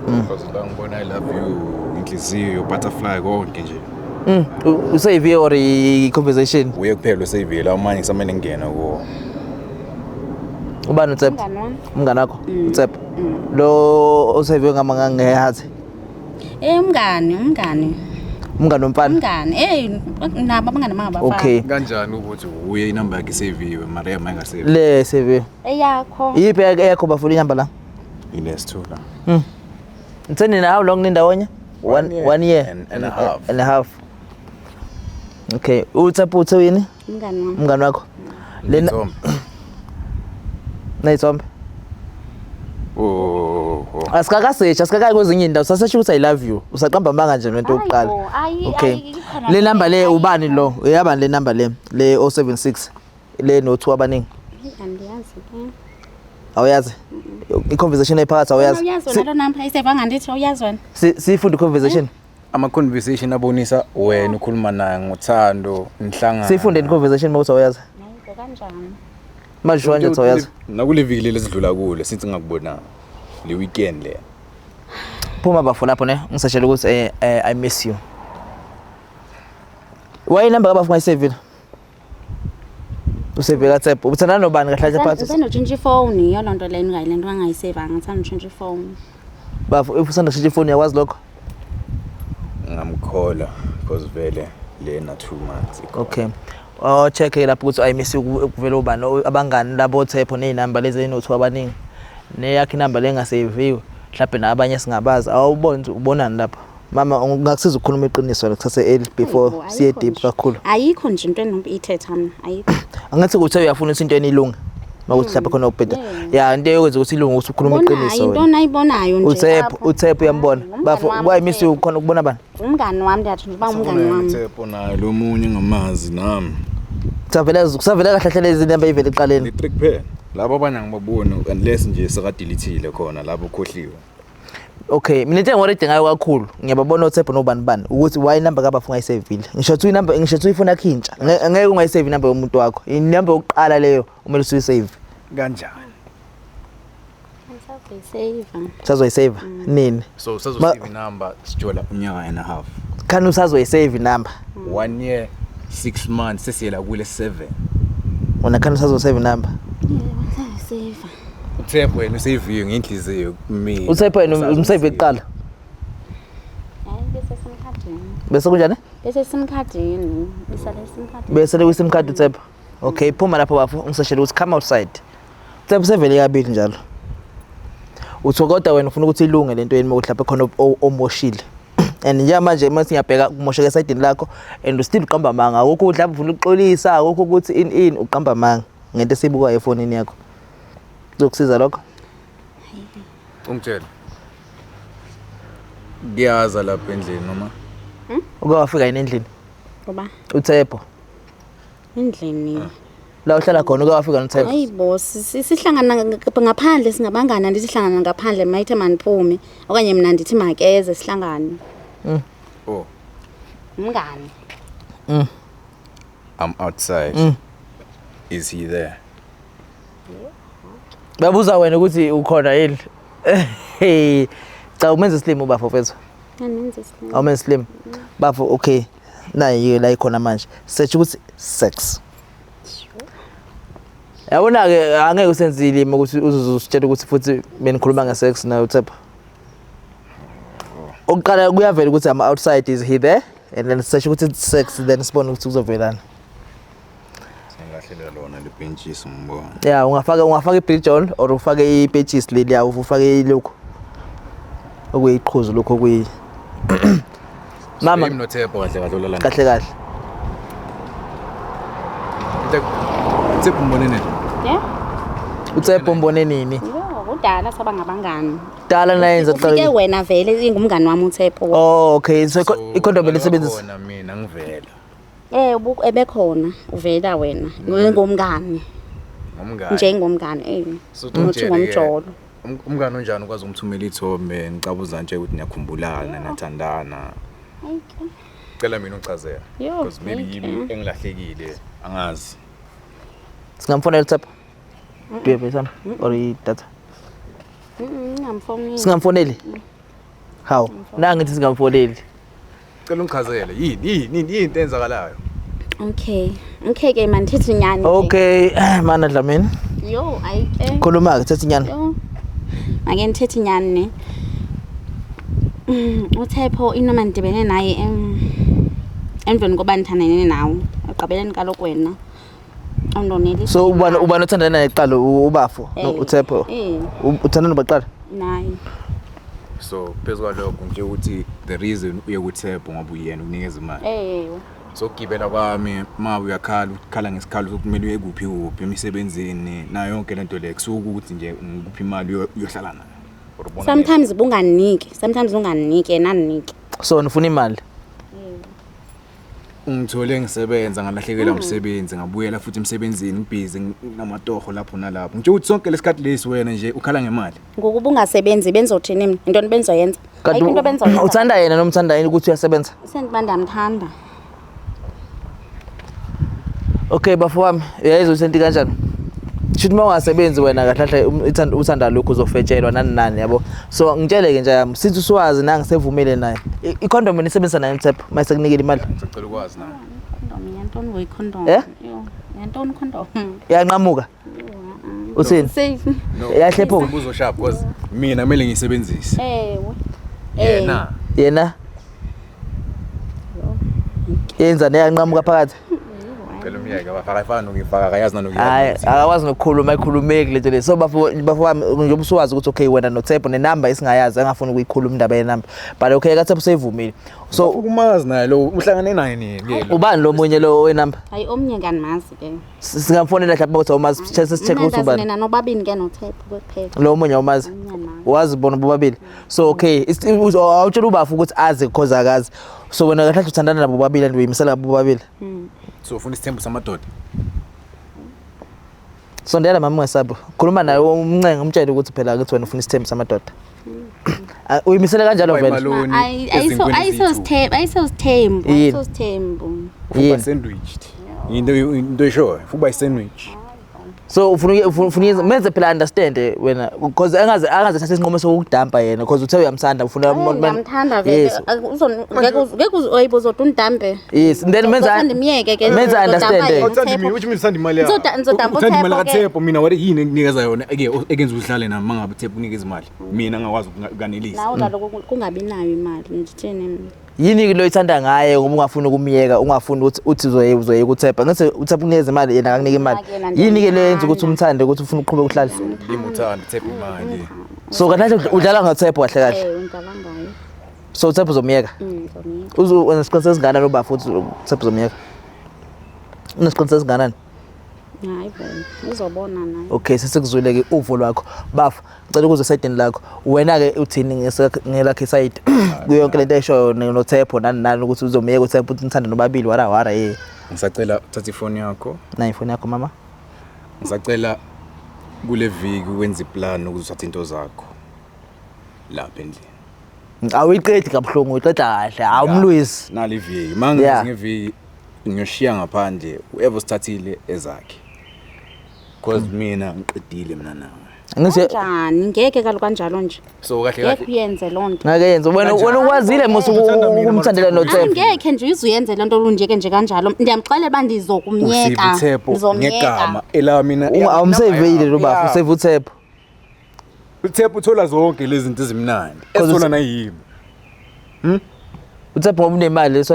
[SPEAKER 3] Because la ngibona I love you, inhliziyo, butterfly, konke nje.
[SPEAKER 1] Usave or i-conversation?
[SPEAKER 3] Uye kuphela usavile, amanye kusamele ngingena kuwo.
[SPEAKER 1] Ubani uTshepo?
[SPEAKER 2] Umngani wami.
[SPEAKER 1] Umngani wakho uTshepo. Lo osave ngama ngehathi.
[SPEAKER 2] Umngani, umngani.
[SPEAKER 1] Umngani womfana.
[SPEAKER 2] Umngani. Nabo abangani bangabafana.
[SPEAKER 1] Okay.
[SPEAKER 3] Kanjani ukuthi uye inamba yakhe iseviwe mara yami ayingasevi?
[SPEAKER 1] Le save.
[SPEAKER 2] Eyakho.
[SPEAKER 1] Yiphi eyakho bafuna inamba la?
[SPEAKER 3] Ilesithula.
[SPEAKER 1] Nitheni na how long nindawonye?
[SPEAKER 3] One year.
[SPEAKER 1] One year
[SPEAKER 3] And a half.
[SPEAKER 1] And a half. Okay, uTshepo uthe yini?
[SPEAKER 2] Umngani wami.
[SPEAKER 1] Umngani wakho. Lena
[SPEAKER 3] Ithombe.
[SPEAKER 1] nayithombe.
[SPEAKER 3] Oh.
[SPEAKER 1] Asikakasesha, asikakayi kwezinye indawo. Sasesho ukuthi I love you. Usaqamba amanga nje lento yokuqala.
[SPEAKER 2] Hayi bo, ayi-
[SPEAKER 1] Okay.
[SPEAKER 2] ayi, ikhona
[SPEAKER 1] Le number le
[SPEAKER 2] ayi-
[SPEAKER 1] ubani lo? Uyabani le number le? Le 076 le no 2 abaningi.
[SPEAKER 2] Andiyazi ke.
[SPEAKER 1] Awuyazi? I-conversation ephakathi awuyazi?
[SPEAKER 2] Awuyazi wena lo number ayisevanga ndithi awuyazi wena.
[SPEAKER 1] Sifunde i-conversation.
[SPEAKER 3] Ama-conversation abonisa wena ukhuluma naye ngothando, nihlangana.
[SPEAKER 1] Sifunde i-conversation mawuthi awuyazi.
[SPEAKER 2] Hayi bo, kanjani?
[SPEAKER 1] Manje sho kanje uthi awuyazi.
[SPEAKER 3] Nakule viki leli esidlula kulo since ngakubonanga. Le weekend le.
[SPEAKER 1] Phuma bafo lapho ne, ngisashela ukuthi I miss you. Why inamba kabafo ungayisevile? Usevile kaTshepo. Uthandana nobani kahle kahle phakathi?
[SPEAKER 2] Usanotshintsha ifoni, yiyo loo nto leyo le nto angayisevanga, uthanda utshintsha ifoni.
[SPEAKER 1] Bafo, if usanda kushintsha ifoni uyakwazi lokho?
[SPEAKER 3] Ngamkhola because vele lena 2 months. Ikhona.
[SPEAKER 1] Okay. Oh, check lapho ukuthi I miss you kuvela ubani abangani labo Tshepo nezinamba lezi enothu abaningi. Neyakhe inamba lengaseviwe. Mhlawumbe nabanye singabazi. Awuboni ukuthi ubonani lapha. Mama ungakusiza ukukhuluma iqiniso la kusase early before
[SPEAKER 2] Hayi bo,
[SPEAKER 1] siye
[SPEAKER 2] ayikho
[SPEAKER 1] deep
[SPEAKER 2] nje.
[SPEAKER 1] kakhulu.
[SPEAKER 2] Ayikho nje into enopithetha mna, ayikho.
[SPEAKER 1] Angathi ukuthi uyafuna ukuthi into enilunge. Makuthi mhlawumbe khona ukubheda.
[SPEAKER 2] Yeah.
[SPEAKER 1] Ya, into eyokwenza ukuthi ilunge ukuthi ukhuluma
[SPEAKER 2] Ubonayo,
[SPEAKER 1] iqiniso
[SPEAKER 2] into
[SPEAKER 1] wena.
[SPEAKER 2] ayibonayo nje.
[SPEAKER 1] uTshepo,
[SPEAKER 2] apho.
[SPEAKER 1] uTshepo uyambona.
[SPEAKER 2] Hayi,
[SPEAKER 1] Bafo,
[SPEAKER 2] ngumngani wami
[SPEAKER 1] why miss you
[SPEAKER 2] uTshepo.
[SPEAKER 1] khona ukubona bani?
[SPEAKER 2] Umngani wami ndiyatsho nje uba umngani wami.
[SPEAKER 3] Tshepo naye lo munye ngamazi nami.
[SPEAKER 1] Kusavela kusavela kahle hle lezi namba ivele eqaleni.
[SPEAKER 3] Le trick kuphela. Labo abanye angibaboni unless nje sekadelete khona labo khohliwe.
[SPEAKER 1] Okay, mina into engiworried ngayo kakhulu ngiyababona oTshepo nobani bani ukuthi why inamba kabafo ungayisevile. Ngisho ukuthi inamba ngisho ukuthi ifoni yakho intsha. Ngeke ungayisave inamba yomuntu wakho. Inamba yokuqala leyo kumele usuyisave.
[SPEAKER 3] Kanjani?
[SPEAKER 2] Ngisazoyiseva.
[SPEAKER 1] Usazoyisave nini?
[SPEAKER 3] So usazosave inamba sijola unyaka and a half.
[SPEAKER 1] Khani usazoyisave inamba.
[SPEAKER 3] 1 year 6 months sesiyela kule 7.
[SPEAKER 1] Wena khani usazosave inamba.
[SPEAKER 2] Ngisazoyiseva.
[SPEAKER 3] Uthepho wena useviwe ngenhliziyo mina.
[SPEAKER 1] uTshepo yena umsave kuqala.
[SPEAKER 2] Hayi bese simkhadini.
[SPEAKER 1] Bese kunjani?
[SPEAKER 2] Bese simkhadini. Bisale simkhadini.
[SPEAKER 1] Bese le sim card uTshepo. Okay, phuma lapho bafo ngisashela ukuthi come outside. UTshepo sevele kabili njalo. Uthi kodwa wena ufuna ukuthi ilunge lento yeni mhlawumbe khona omoshile. And njengamanje mase ngiyabheka kumosheka esayidini lakho and still uqamba amanga. Akukho ukuthi lapho ufuna ukuxolisa, akukho ukuthi in uqamba amanga ngento esibukayo efonini yakho. Kuzokusiza lokho?
[SPEAKER 3] Ungitshela. Kuyaza lapha endlini noma?
[SPEAKER 1] Uke wafika yini endlini?
[SPEAKER 2] Ngoba
[SPEAKER 1] uTshepo.
[SPEAKER 2] endlini.
[SPEAKER 1] La uhlala khona uke wafika noTshepo.
[SPEAKER 2] Hayi bo, sihlangana ngaphandle singabangani, andithi sihlangana ngaphandle mayithe maniphume okanye mina ndithi makeze sihlangane.
[SPEAKER 3] Oh,
[SPEAKER 2] Umngani.
[SPEAKER 3] I'm outside. Is he there?
[SPEAKER 1] Babuza wena ukuthi ukhona yini? Hey. Cha umenze slim ubafo mfethu.
[SPEAKER 2] Anenze slim.
[SPEAKER 1] Awumenze slim. Bafo okay. Nayi la ikhona manje. Search ukuthi sex. Yabona ke angeke usenze ilimi ukuthi uzozusitshela ukuthi futhi benikhuluma nge-sex nayo uTshepo. Okuqala kuyavela ukuthi I'm outside, is he there? And then search ukuthi it's sex, then sibone ukuthi kuzovelana.
[SPEAKER 3] Sengahlela lona le benches ngibona.
[SPEAKER 1] Yeah, ungafaka i-bridge on or ufake i-patches leliya, ufake ilokhu. Okuyiqhuzu lokho okuyi Mama
[SPEAKER 3] noTshepo kahle kahle olala.
[SPEAKER 1] Kahle kahle.
[SPEAKER 3] Tshepo umbone nini?
[SPEAKER 2] Yeah.
[SPEAKER 1] uTshepo umbone nini?
[SPEAKER 2] Yo, kudala saba ngabangani.
[SPEAKER 1] Dala nayenza
[SPEAKER 2] Ufike
[SPEAKER 1] kuqala.
[SPEAKER 2] wena vele ingumngani wami uTshepo.
[SPEAKER 1] Oh, okay. So i-condom belisebenzisa.
[SPEAKER 3] Khona mina ngivela.
[SPEAKER 2] Ebekhona uvela wena ngomngani.
[SPEAKER 3] Ngomngani.
[SPEAKER 2] Njengomngani eh.
[SPEAKER 3] So
[SPEAKER 2] Uthi
[SPEAKER 3] ungitshele ke,
[SPEAKER 2] ngomjolo.
[SPEAKER 3] Umngani onjani ukwazi umthumela ithombe ngicabuza nje ukuthi niyakhumbulana niyathandana.
[SPEAKER 2] Okay.
[SPEAKER 3] Cela mina ungichazele.
[SPEAKER 2] Yo,
[SPEAKER 3] Because maybe
[SPEAKER 2] okay.
[SPEAKER 3] yimi engilahlekile angazi.
[SPEAKER 1] Singamfonela uTshepo. Do you have some or i-data?
[SPEAKER 2] Ngingamfoneli.
[SPEAKER 1] Singamfoneli? Hawu, nangithi singamfoneli.
[SPEAKER 3] Cela ungichazele yini yini yini into enzakalayo.
[SPEAKER 2] Okay. Okay ke mandithethe inyani. Ke.
[SPEAKER 1] Okay, mana Dlamini.
[SPEAKER 2] Yo, ayi ke.
[SPEAKER 1] Khuluma ke thetha inyani.
[SPEAKER 2] Yo. Make ndithethe inyani ne. UThepho inoma ndidibene naye emveni koba ndithandane nawe. Ekugqibeleni kaloku wena undonelisa.
[SPEAKER 1] So ubani othandana naye kuqala ubafo no
[SPEAKER 2] Eh.
[SPEAKER 1] uThepho.
[SPEAKER 2] Eh,
[SPEAKER 1] Uthandana nobaqala?
[SPEAKER 2] naye.
[SPEAKER 3] So phezu kwalokho nje ukuthi the reason uye kuThepho ngoba uyena ukunikeza imali.
[SPEAKER 2] Ewe.
[SPEAKER 3] So gibela kwami ma uyakhala ukhala ngesikhalo sokuthi kumele uye kuphi kuphi emisebenzini nayo yonke lento le kusuka ukuthi nje ngikuphi imali uyohlala nayo. Or ubona
[SPEAKER 2] Sometimes bunganiki, sometimes unganiki yena andiniki.
[SPEAKER 1] So nifuna imali.
[SPEAKER 3] Ungithole ngisebenza ngalahlekelwa umsebenzi ngabuyela futhi emsebenzini ngibhizi nginamatoho lapho nalapho. Ngitsho ukuthi sonke lesikhathi lesi wena nje ukhala ngemali.
[SPEAKER 2] Ngokuba ungasebenzi benzothini mna? Intoni benzoyenza?
[SPEAKER 1] Kanti
[SPEAKER 2] Ayikho into benzoyenza.
[SPEAKER 1] uthanda yena noma uthanda yini ukuthi uyasebenza?
[SPEAKER 2] Sendiba ndiyamthanda.
[SPEAKER 1] Okay bafo wami, uyayizwa ukuthi into kanjani? Shuthi uma ungasebenzi wena kahle kahle uthanda lokhu uzofetshelwa nani nani yabo. So ngitshele ke nje yami, sithi usuwazi nangisevumile naye. I-condom nisebenzisa nayo Thepho mase kunikele imali.
[SPEAKER 3] Ngisacela ukwazi nawe.
[SPEAKER 2] Condom yantoni ngoyikhondom?
[SPEAKER 1] Eh?
[SPEAKER 2] Yho, yantoni condom?
[SPEAKER 1] Iyanqamuka. Uthini?
[SPEAKER 2] Safe.
[SPEAKER 3] No.
[SPEAKER 1] Iyahlephuka.
[SPEAKER 3] Umbuzo sharp because mina kumele ngiyisebenzise.
[SPEAKER 2] Ewe.
[SPEAKER 3] Yena
[SPEAKER 1] Yena yenzani iyanqamuka phakathi?
[SPEAKER 3] cela umyeke abafaka ifana nokuyifaka akayazi
[SPEAKER 1] Hayi,
[SPEAKER 3] nanokuyazi.
[SPEAKER 1] akakwazi nokukhuluma ayikhulumeki lento le. So bafo wami njengoba usuwazi ukuthi okay wena noThepho nenamba esingayazi angafuni ukuyikhuluma indaba yenamba. But okay kaThepho seyivumile. So
[SPEAKER 3] Ukumazi naye lo uhlangane naye nini ke lo?
[SPEAKER 1] ubani lo munye lo wenamba?
[SPEAKER 2] Hayi omnye kandimazi ke.
[SPEAKER 1] Singamfonela mhlawumbe ukuthi awumazi check ukuthi ubani.
[SPEAKER 2] Nina nobabini ke noThepho kuphela.
[SPEAKER 1] Lo munye awumazi.
[SPEAKER 2] Omnye andimazi.
[SPEAKER 1] Wazi bona bobabili. So okay, awutshela ubafu ukuthi azi because akazi. So wena kahle kahle uthandana nabo bobabili and uyimisela ngabo bobabili.
[SPEAKER 3] So ufuna isithembu samadoda.
[SPEAKER 1] Sondela mama ungesabi. Khuluma naye umncenge umtshele ukuthi phela ukuthi wena ufuna isithembu samadoda. Ah, uyimisele kanjalo vele.
[SPEAKER 3] Maloni
[SPEAKER 2] Ayiso ayisosithembu, ayisosithembu,
[SPEAKER 1] Yini?
[SPEAKER 2] ayisosithembu.
[SPEAKER 3] Uba
[SPEAKER 1] Yini?
[SPEAKER 3] sandwiched. Into eshoyo, uba sandwich.
[SPEAKER 1] So ufuna menze phela understand wena because angaze thatha isinqumo sokudampa yena because uthe uyamthanda ufuna
[SPEAKER 2] Ndiyamthanda vele.
[SPEAKER 1] Yes.
[SPEAKER 2] Ngeke uzoyibo uzoda undampe.
[SPEAKER 1] Yes, then menza
[SPEAKER 2] Uzothanda ndimyeke ke.
[SPEAKER 1] menza understand.
[SPEAKER 2] Yena
[SPEAKER 3] Uthanda
[SPEAKER 2] uThepho.
[SPEAKER 3] mina, which means uthanda imali yakho.
[SPEAKER 2] Ngizodampa
[SPEAKER 3] Uthanda imali
[SPEAKER 2] uThepho ke.
[SPEAKER 3] kaThepho mina wale yini enginikeza yona eke ekenza uhlale nami mangabe uThepho unikeza imali. Mina ngakwazi ukukanelisa.
[SPEAKER 2] Nawe kaloku kungabi nayo imali ndithini mna.
[SPEAKER 1] Yini lo ithanda ngaye ngoba ungafuni ukumyeka ungafuni ukuthi uthi uzoyeka uThepha ngithi uThepha unikeza imali yena akakunika imali.
[SPEAKER 2] Mina-ke yena
[SPEAKER 1] Yini ke le yenza ukuthi
[SPEAKER 2] ndiyamthanda.
[SPEAKER 1] umthande ukuthi ufuna uqhubeke uhlale?
[SPEAKER 3] Limuthanda uThepho imali.
[SPEAKER 1] So kahle kahle udlala ngoThepho kahle kahle.
[SPEAKER 2] Ewe ndidlala ngayo.
[SPEAKER 1] So uThepho uzomyeka.
[SPEAKER 2] Ndizomyeka.
[SPEAKER 1] Uzo unesiqiniseko esingakanani uba futhi uThepho uzomyeka? Unesiqiniseko esingakanani?
[SPEAKER 2] Hayi bo, uzobona naye.
[SPEAKER 1] Okay, sesikuzwile ke uvo lwakho. Bafo, ngicela ukuze esayidini lakho. Wena ke uthini ngelakhe isayidi? Kuyo yonke lento eshoyo noThepho nani nani ukuthi uzomyeka uThepho uthi nithanda nobabili wara wara eh.
[SPEAKER 3] Ngisacela uthathe ifoni yakho.
[SPEAKER 1] Nayi ifoni yakho mama.
[SPEAKER 3] Ngisacela kule viki wenze iplan ukuze uthathe into zakho lapha endlini.
[SPEAKER 1] Awuyiqedi kabuhlungu, uyiqeda kahle. Awumlwisi.
[SPEAKER 3] Nali viki. Mangithi
[SPEAKER 1] Yeah.
[SPEAKER 3] ngeviki ngiyoshiya ngaphandle whoever sithathile ezakhe. Cause mina ngiqedile mina nawe.
[SPEAKER 1] Ngithi
[SPEAKER 2] Kanjani? Ngeke kaloku kanjalo nje.
[SPEAKER 3] So kahle
[SPEAKER 2] Ngeke
[SPEAKER 3] kahle
[SPEAKER 2] uyenze loo nto.
[SPEAKER 1] ngake yenze wena ukwazile mos
[SPEAKER 3] Uthanda mina,
[SPEAKER 1] ukumthandela
[SPEAKER 3] mara
[SPEAKER 1] noThepho.
[SPEAKER 2] Angekhe nje uzuyenze loo nto lunjeke nje kanjalo. Ndiyamxelela uba ndizokumyeka.
[SPEAKER 3] usiphi uThepho
[SPEAKER 2] Ndizomyeka.
[SPEAKER 3] ngegama ela mina
[SPEAKER 1] Awumseveyile lo bafo, usave uThepho.
[SPEAKER 3] uThepho uthola zonke lezi zinto ezimnandi
[SPEAKER 1] Cause
[SPEAKER 3] ezithola nayimi.
[SPEAKER 1] uThepho ngoba unemali so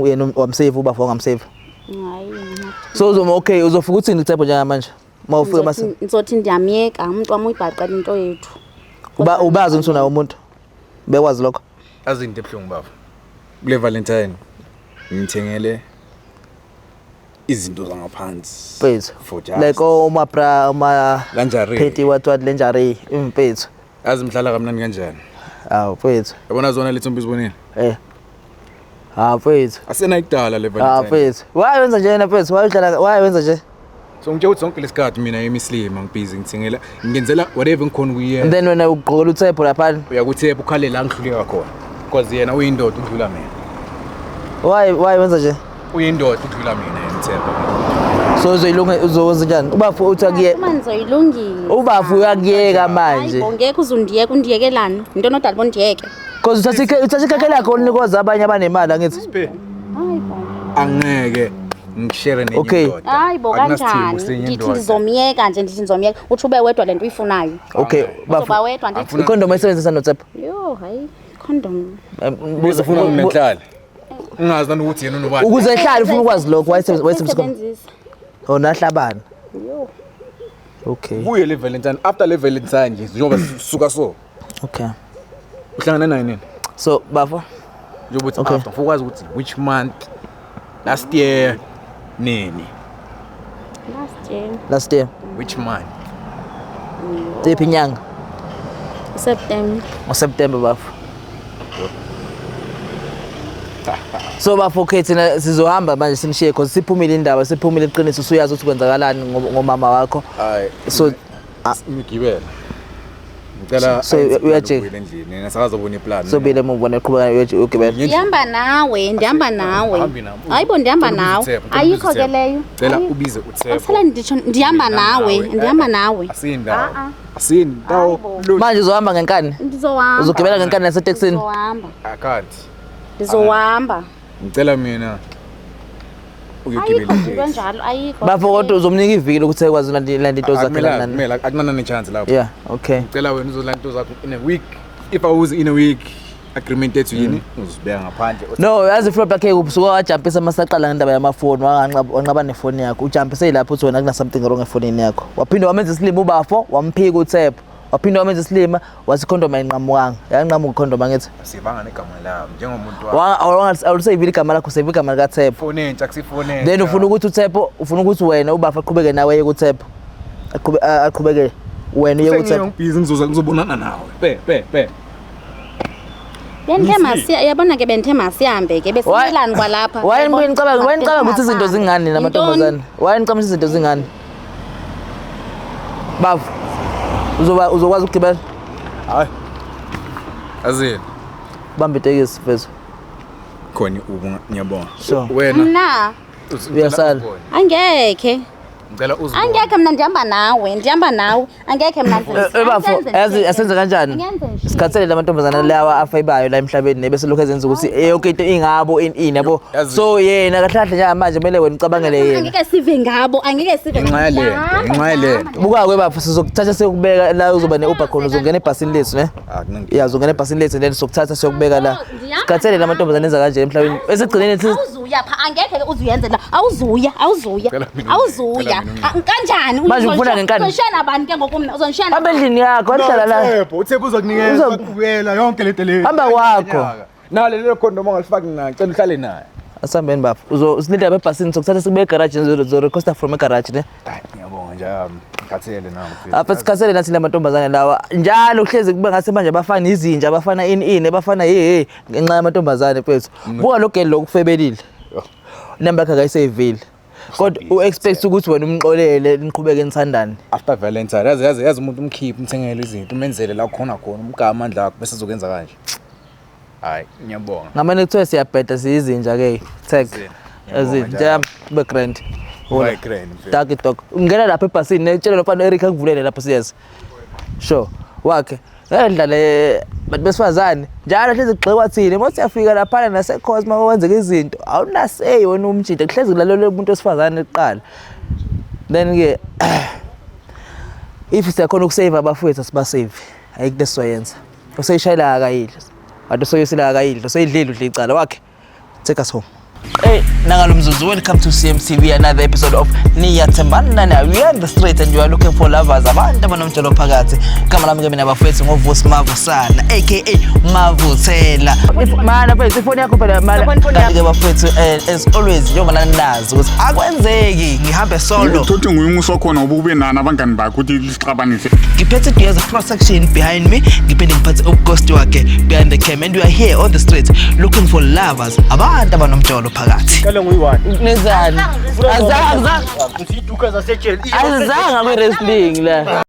[SPEAKER 1] yena wamsave ubafo wangamsave.
[SPEAKER 2] Hayi. mna.
[SPEAKER 1] So uzoma okay uzofika uthini uThepho njengamanje? Mawufika mase
[SPEAKER 2] Ndizothi ndiyamyeka umntu wam uyibhaqela into yethu.
[SPEAKER 1] uba ubazi ukuthi unawo umuntu. Bekwazi lokho.
[SPEAKER 3] Azi into ebuhlungu baba. Kule Valentine ngithengele izinto zangaphansi.
[SPEAKER 1] Mfethu.
[SPEAKER 3] For just.
[SPEAKER 1] Like oma bra oma
[SPEAKER 3] Lingerie.
[SPEAKER 1] Pheti what what lingerie mfethu.
[SPEAKER 3] Azi mhlala kamnandi kanjani.
[SPEAKER 1] Awu mfethu.
[SPEAKER 3] Yabona zona lezi ntombi zibonile.
[SPEAKER 1] Eh. Ah mfethu.
[SPEAKER 3] Asenayikudala le
[SPEAKER 1] Ah
[SPEAKER 3] Valentine.
[SPEAKER 1] mfethu. Why wenza nje yena mfethu? Why udlala why wenza nje?
[SPEAKER 3] So ngitshela ukuthi zonke lesikhathi mina emislima ngibhizi ngithengela ngenzela whatever ngikhona
[SPEAKER 1] And
[SPEAKER 3] ukuyenza.
[SPEAKER 1] then wena ugqokela uThepho lapha.
[SPEAKER 3] Uyakuthepha ukhale la ngihluleka khona. Because yena uyindoda ukudlula mina.
[SPEAKER 1] Why wenza nje?
[SPEAKER 3] Uyindoda ukudlula mina yena Thepha.
[SPEAKER 1] So uzoyilunga, uzokwenza njani? Ubafu uthi akuye.
[SPEAKER 2] Uma nizoyilungisa.
[SPEAKER 1] Ubafu uyakuyeka manje.
[SPEAKER 2] Hayi bo, ngeke uze undiyeke, undiyekelani? Yintoni odala bondiyeke?
[SPEAKER 1] Cause uthatha ikhekhe lakho olnikeza abanye abanemali, angithi?
[SPEAKER 2] Hayi bo.
[SPEAKER 3] Angeke ngishere nenye
[SPEAKER 1] Okay.
[SPEAKER 3] indoda.
[SPEAKER 2] Hayi bo,
[SPEAKER 3] Akunasidingo
[SPEAKER 2] kanjani?
[SPEAKER 3] senye
[SPEAKER 2] Ndithi
[SPEAKER 3] indoda.
[SPEAKER 2] ndizomyeka nje, ndithi ndizomyeka. Uthi ube wedwa le nto uyifunayo.
[SPEAKER 1] Okay, bafu.
[SPEAKER 2] Uzoba wedwa ndithi.
[SPEAKER 1] Ikhondom ayisebenzisa noTshepo.
[SPEAKER 2] Yho, hayi, condom.
[SPEAKER 3] Ufuna mina ngihlale. Ungazi nanokuthi yena unobani.
[SPEAKER 1] Ukuze ehlale ufuna ukwazi lokho, wayesebenzisa condom.
[SPEAKER 2] Uyisebenzisa.
[SPEAKER 1] Oh, nahlabana.
[SPEAKER 2] Yho.
[SPEAKER 1] Okay.
[SPEAKER 3] Kuye le Valentine, after le Valentine nje njengoba sisuka so.
[SPEAKER 1] Okay.
[SPEAKER 3] Uhlangana naye nini?
[SPEAKER 1] So bafo,
[SPEAKER 3] Njengoba uthi
[SPEAKER 1] Okay.
[SPEAKER 3] after, ufuna ukwazi ukuthi which month, last year, nini?
[SPEAKER 2] Last year.
[SPEAKER 1] Last year.
[SPEAKER 3] Which month?
[SPEAKER 1] Tiphi inyanga?
[SPEAKER 2] September.
[SPEAKER 1] NgoSeptember, bafo. So bafo, okay, thina sizohamba manje sinishiye because siphumile indaba, siphumile iqiniso, usuyazi ukuthi kwenzakalani ngomama wakho.
[SPEAKER 3] Hayi.
[SPEAKER 1] So
[SPEAKER 3] Ngigibela. Ngicela
[SPEAKER 1] So,
[SPEAKER 3] ayenze iplan
[SPEAKER 1] uyajika?
[SPEAKER 3] ukubuyela endlini. Yena sakazobona iplan.
[SPEAKER 1] So bile mubona eqhubeka uyogibela.
[SPEAKER 2] Ndihamba nawe, ndihamba nawe.
[SPEAKER 3] Ahambi nami.
[SPEAKER 2] Hayi bo, ndihamba
[SPEAKER 3] Cela ubize
[SPEAKER 2] nawe.
[SPEAKER 3] uThepho, cela
[SPEAKER 2] Ayikho
[SPEAKER 3] ubize
[SPEAKER 2] ke
[SPEAKER 3] uThepho.
[SPEAKER 2] leyo.
[SPEAKER 3] Cela
[SPEAKER 2] Ayikho.
[SPEAKER 3] ubize uThepho.
[SPEAKER 2] Asala nditsho ndihamba
[SPEAKER 3] Mina
[SPEAKER 2] nawe, ndihamba nawe.
[SPEAKER 3] Asindawo.
[SPEAKER 2] Ah, ah.
[SPEAKER 3] Asindawo.
[SPEAKER 2] Hayi bo.
[SPEAKER 1] Manje uzohamba ngenkani?
[SPEAKER 2] Ndizohamba.
[SPEAKER 1] Uzogibela ngenkani nasetekisini?
[SPEAKER 2] Ndizohamba.
[SPEAKER 3] I can't.
[SPEAKER 2] Ndizohamba.
[SPEAKER 3] Ngicela mina uyogibela
[SPEAKER 2] Ayikho into
[SPEAKER 3] itekisi.
[SPEAKER 2] enjalo, ayikho.
[SPEAKER 1] Bafo, kodwa uzomnika iviki lokuthi ekwazi ulanda into zakhe
[SPEAKER 3] Akumele,
[SPEAKER 1] nani.
[SPEAKER 3] akumele, akunana chance lapho.
[SPEAKER 1] Yeah, okay.
[SPEAKER 3] Ngicela wena uzolanda into zakho in a week. If awuzi in a week, agreement yethu yini? Uzibeka ngaphandle.
[SPEAKER 1] No, yazi flop yakhe usuka wajumpisa masaqala ngendaba yamafoni, wanganqaba wanqaba nefoni yakho. Ujumpise lapho uthi wena kuna something wrong efonini yakho. Waphinde wamenza isilima ubafo, wamphika uThepho. Waphinde wamenza isilima wathi condom ayinqamukanga. Yanqamuka condom, angithi?
[SPEAKER 3] Sivanga negama lami njengomuntu wakho.
[SPEAKER 1] Awuliseyivile igama lakho, save igama likaThepho.
[SPEAKER 3] Ifoni entsha, kusifoni entsha.
[SPEAKER 1] Then ufuna ukuthi uThepho, ufuna ukuthi wena ubafa aqhubeke nawe eye kuThepho. Aqhube aqhubeke wena uye kuThepho.
[SPEAKER 3] Sengiyobhizi, ngizoza ngizobonana nawe. Pe pe pe.
[SPEAKER 2] Bendithe masiya, yabona ke, bendithe masihambe ke, besimelani kwalapha.
[SPEAKER 1] Why nicabanga, why nicabanga ukuthi izinto zingani namantombazane? Why nicabanga ukuthi izinto zingani? Bafu. Uzoba uzokwazi ukugibela?
[SPEAKER 3] Hayi. Azini.
[SPEAKER 1] Bamba itekisi, mfethu.
[SPEAKER 3] Khona ubu, ngiyabonga.
[SPEAKER 1] Sure.
[SPEAKER 3] Wena
[SPEAKER 2] Mna
[SPEAKER 1] Uyasala.
[SPEAKER 2] angekhe.
[SPEAKER 3] Ngicela uzibone.
[SPEAKER 2] Angekhe mna, ndihamba nawe, ndihamba nawe. Angekhe mna.
[SPEAKER 1] Bafo, yazi asenze kanjani?
[SPEAKER 2] Angenze nje.
[SPEAKER 1] Sikhathele lamantombazana lawa afayibayo la emhlabeni bese lokhu ezenza ukuthi yonke into ingabo ini ini, yabo.
[SPEAKER 3] Yazi-
[SPEAKER 1] So yena kahle kahle njengamanje kumele wena ucabangele yena.
[SPEAKER 2] Angeke sive ngabo, angeke sive.
[SPEAKER 3] Ngenxa yale nto, ngenxa yale nto.
[SPEAKER 1] Buka-ke bafo, sizokuthatha siyokubeka la uzoba ne-Uber khona, uzongena ebhasini lethu, ne?
[SPEAKER 3] Akunankinga.
[SPEAKER 1] Ya, uzongena ebhasini lethu, then sokuthatha siyokubeka la. Sikhathele lamantombazane enza kanje emhlabeni. Esigcineni
[SPEAKER 2] Awuzuya pha, angekhe ke uzuyenze la. Awuzuya, awuzuya.
[SPEAKER 3] Cela mina
[SPEAKER 2] Awuzuya.
[SPEAKER 3] ungene, cela mina ungene.
[SPEAKER 2] Ah, kanjani?
[SPEAKER 1] Manje ufuna ngenkani?
[SPEAKER 2] Uzongishiya nabani ke ngoku mna? Uzongishiya
[SPEAKER 1] Hamba endlini yakho, wahlala la.
[SPEAKER 3] Uthepho, uThepho uzokunikeza ubuyela yonke lento le.
[SPEAKER 1] Hamba kwakho.
[SPEAKER 3] Nale lelo condom ongalifaki naye, ngicela uhlale naye.
[SPEAKER 1] Asihambeni bafo. Uzosilinde lapha ebhasini, sokuthatha sikubeke egaraji, uzorequesta from egaraji, ne?
[SPEAKER 3] Hayi, ngiyabonga nje, ngikhathele nami, mfethu.
[SPEAKER 1] Apha sikhathele nathi lamantombazane lawa. Njalo kuhlezi kube ngathi manje abafana izinja, abafana ini ini, abafana hey hey ngenxa yamantombazane, mfethu. Buka lo girl lokufebelile. Number yakhe akayisevile. Kodwa u-expect ukuthi wena umxolele niqhubeke nithandane.
[SPEAKER 3] After Valentine, yazi yazi yazi umuntu umkhiphe, umthengele izinto, umenzele la khona khona, umgama amandla akho bese uzokwenza kanje. Hayi, ngiyabonga.
[SPEAKER 1] Ngamane kuthiwe siyabheda, siyizinja ke. Tag.
[SPEAKER 3] Ngiyabonga
[SPEAKER 1] Yazi
[SPEAKER 3] njalo.
[SPEAKER 1] njalo kube grand.
[SPEAKER 3] Ube grand, mfethu.
[SPEAKER 1] Dog dog. Ungena lapha ebhasini, netshela lofana Eric akuvulele lapho siyeza. Sure. Wakhe. Edlale bantu besifazane njalo hlezi kugxekwa thina uma siyafika laphana nasekhosi, uma kwenzeka izinto awunaseyi wena umjida, kuhlezi kulalelwe umuntu wesifazane kuqala. Then ke if siyakhona ukusave abafowethu, asibasave, ayikho into esizoyenza. Useyishayela akayidli, kanti usoyisela akayidli, useyidlile, udla icala wakhe. Take us home. Hey, nangalo mzuzu, welcome to CMTV, another episode of Niyathembana. Now we are in the street and you are looking for lovers, abantu abanomjolo phakathi. Igama lami ke mina bafowethu ngoVusi Mavusana, aka Mavuthela. Mana mfethu, ifoni yakho phela mana. Kanti ke bafowethu, as always, njengoba nanazi ukuthi akwenzeki ngihambe solo.
[SPEAKER 4] Uthothi nguye umusi wakhona ngoba ube nani abangani bakho ukuthi lisixabanise.
[SPEAKER 1] Ngiphethe Duyaza Production behind me, ngiphinde ngiphathe uGhost wakhe behind the cam, and we are here on the street looking for lovers, abantu abanomjolo phakathi.
[SPEAKER 5] Qale nguyi-one.
[SPEAKER 1] Nenzani? Azange
[SPEAKER 5] Ngiziduka zasejele.
[SPEAKER 1] azange kwi-wrestling la.